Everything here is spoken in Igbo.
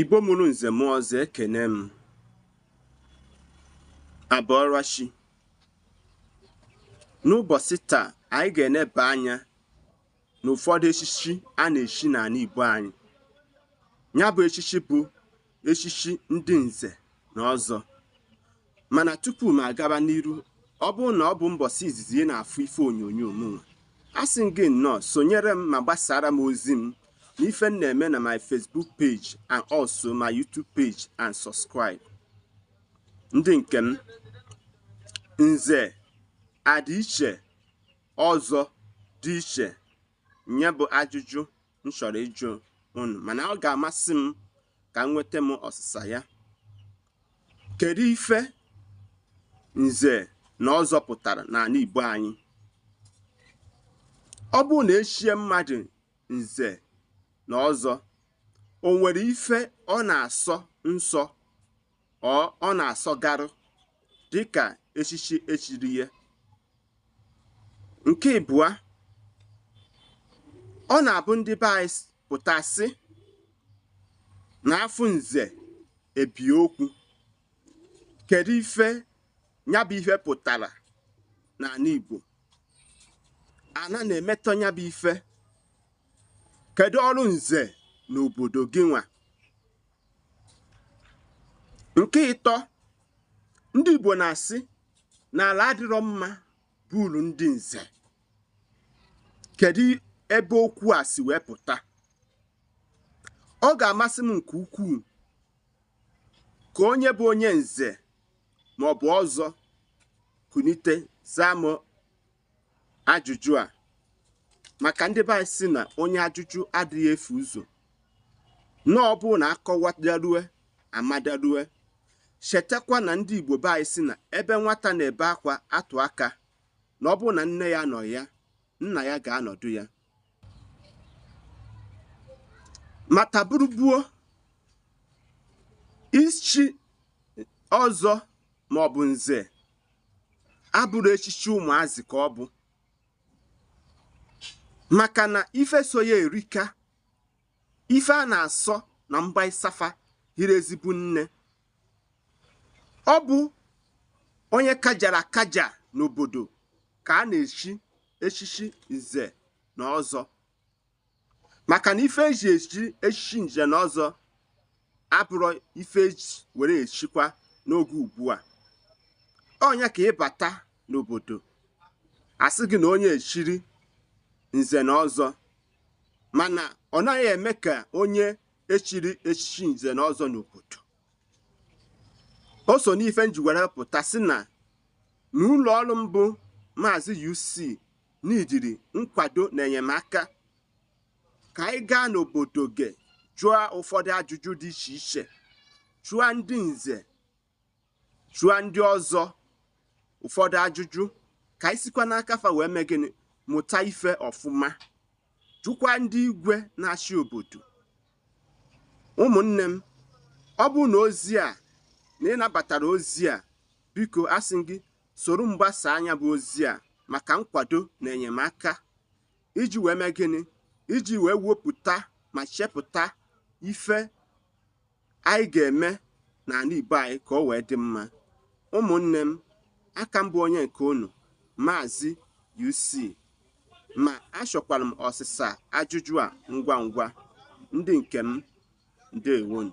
Igbo mụrụ nze mụọ ọzọ, ekene m. Abọọrachi. N'ụbọchị taa, anyị ga-eneba anya n'ụfọdụ echichi a na-echi n'ala Igbo anyị. Ya bụ echichi bụ echichi ndị nze na ọzọ. Mana tupu m agaba n'iru, ọ bụrụ na ọ bụ mbọsị izizi ị na-afụ ife onyonyo m nwa, asị m gị nnọọ, sonyere m ma gbasara m ozi m n'ife m na-eme na my Facebook page and also my YouTube page and subscribe. Ndị nke m, nze adị iche, ọzọ dị iche, nye bụ ajụjụ m chọrọ ịjụ unu, mana ọ ga-amasị m ka m nweta m ọsịsa ya. Kedu ife nze na ọzọ pụtara n'ala Igbo anyị? Ọ bụrụ na echie mmadụ nze na ọzọ, o nwere ife ọ na-asọ nsọ ọ na-asọgarụ dịka echichi echiri ya? Nke ịbụa, ọ na-abụ ndị be anyị pụta sị na afụ nze ebi okwu. Kedu ife ya bụ ife pụtara n'ala Igbo? Ana na-emetọ ya bụ ife. Kedu ọrụ nze n'obodo gị nwa? Nke ịtọ, ndị Igbo na-asị na ala adịrọ mma bụrụ ndị nze. Kedu ebe okwu a si wee pụta? Ọ ga-amasị m nke ukwuu ka onye bụ onye nze ma ọ bụ ọzọ kunite zaa m ajụjụ a, maka ndị be anyị sị na onye ajụjụ adịghị efu ụzọ. Na ọ bụ na akọwadarue amadarue. Chetakwa na ndị Igbo be anyị sị na ebe nwata na-ebe akwa atụ aka, na ọ bụrụ na nne ya nọ ya, nna ya ga-anọdụ ya. Ma taburugbuo ichi ọzọ maọbụ nze abụrụ echichi ụmụazị ka ọ bụ, maka na ife so ya erika. Ife a na-asọ na mgbaịsafa hiri ezigbo nne. Ọ bụ onye kajara akaja n'obodo ka a na-echi echichi nze na ọzọ, maka na ife eji echi echichi nze na ọzọ abụrụ ife eji were echikwa n'oge ugbu a. Ọnya ka ịbata n'obodo asị gị na onye echiri nze na ọzọ, mana ọ naghị eme ka onye echiri echichi nze na ọzọ n'obodo. O so n'ife nji were pụta sị na n'ụlọ ọrụ mbụ Maazị UC n'idiri nkwado na enyemaka ka anyị gaa n'obodo gị jụọ ụfọdụ ajụjụ dị iche iche, jụọ ndị nze, jụọ ndị ọzọ ụfọdụ ajụjụ, ka anyị sikwa n'aka fa wee mee gịnị, mụta ife ọfụma, jụkwa ndị igwe na-achị obodo. Ụmụnne m, ọ bụrụ na ozi a na ị nabatara ozi a, biko asị gị soro mgbasa anya bụ ozi a maka nkwado na enyemaka iji wee mee gịnị, iji wee wepụta ma chepụta ife anyị ga-eme n'ala Igbo anyị ka o wee dị mma. Ụmụnne m, aka m bụ onye nke unu, Maazị UC, ma achọkwara m ọsịsa ajụjụ a ngwa ngwa. Ndị nke m, ndewonu.